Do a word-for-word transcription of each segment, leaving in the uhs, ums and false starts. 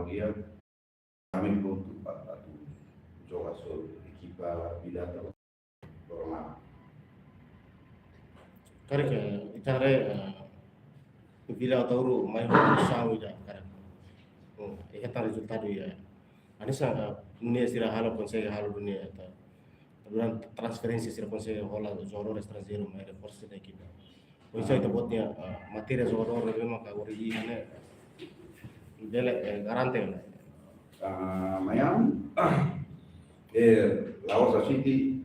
Dia, ami prontu para atu joga ho ekipa Vila Ataúru. Karik, eh, ita haree, eh, Vila Ataúru mai ho saúde, karik. Hmm, iha tan rezultadu ya. Hanesan, eh, nune'e sira halo, konsege halo nune'e, ita. Durante transferénsia sira konsege hola jogadór estranjeiru mai reforsa ekipa. Pois ita-boot nia, eh, matéria jogadór ne'ebé maka agora iha ne'e bele, eh, garante ne'e. Ah, maibé, eh, la'ós asiste,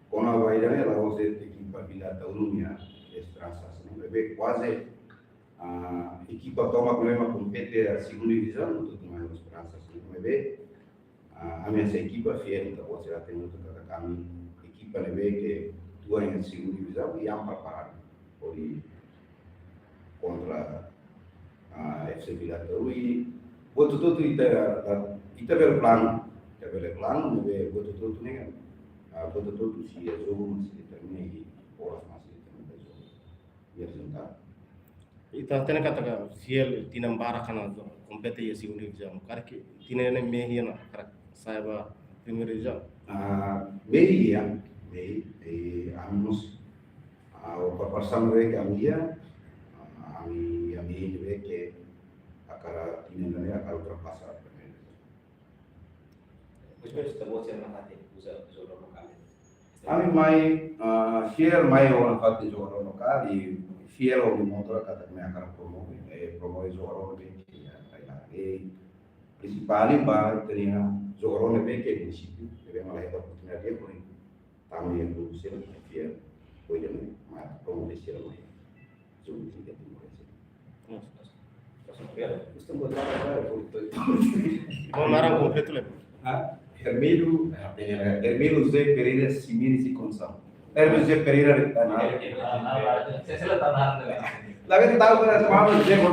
kona-ba ida-ne'e la'ós de'it ekipa Vila Ataúru nia esperansa, ne'ebé kuaze, ah, ekipa tomak ne'ebé mak kompete iha segunda divizaun, hotu-hotu mai ho esperansa, ne'ebé, ah, ami hanesan ekipa fiél, ita-boot sira hatene hotu katak ami ekipa ne'ebé ke tua iha segunda divizaun, i ami preparadu hodi kontra, ah, F C Vila Ataúru. Buat hotu-hotu ita, ita bele planu, ita bele planu, maibé buat hotu-hotu ne'e kan, ah, buat hotu-hotu sei iha jogu, sei determina, i oras mós sei determina jogu. Iha rezultadu. Ita hatene katak fiél tinan barak ona kompete iha segunda divizaun. Karik tinan ne'e mehi ona karik sa'e ba primeira divizaun. Ah, mehi, ya, mehi, eh, ami mós, ah, o preparasaun ne'ebé ke ami iha, ah, ami, ami ne'ebé ke hakarak tinan ne'e hakarak ultrapasa primeira divizaun. Depois ita-boot sira nafatin, uza jogadór lokál. Ami mai, ah, fiél mai ho nafatin jogadór lokál, i fiél hodi mostra katak ami hakarak promove, eh, promove jogadór ne'ebé ke iha rai-laran. I prinsipál ba ita-nia jogadór ne'ebé ke munisípiu, ne'ebé mak la hetan oportunidade di'ak, porém, ami iha klube sira fiél, hodi ami mai promove sira mai. Bom, naran kompletu le. Ah, Hermílio, Hermílio José Pereira Ximenes e Conceição. Hermílio José Pereira, ah, la vez estava para chamar José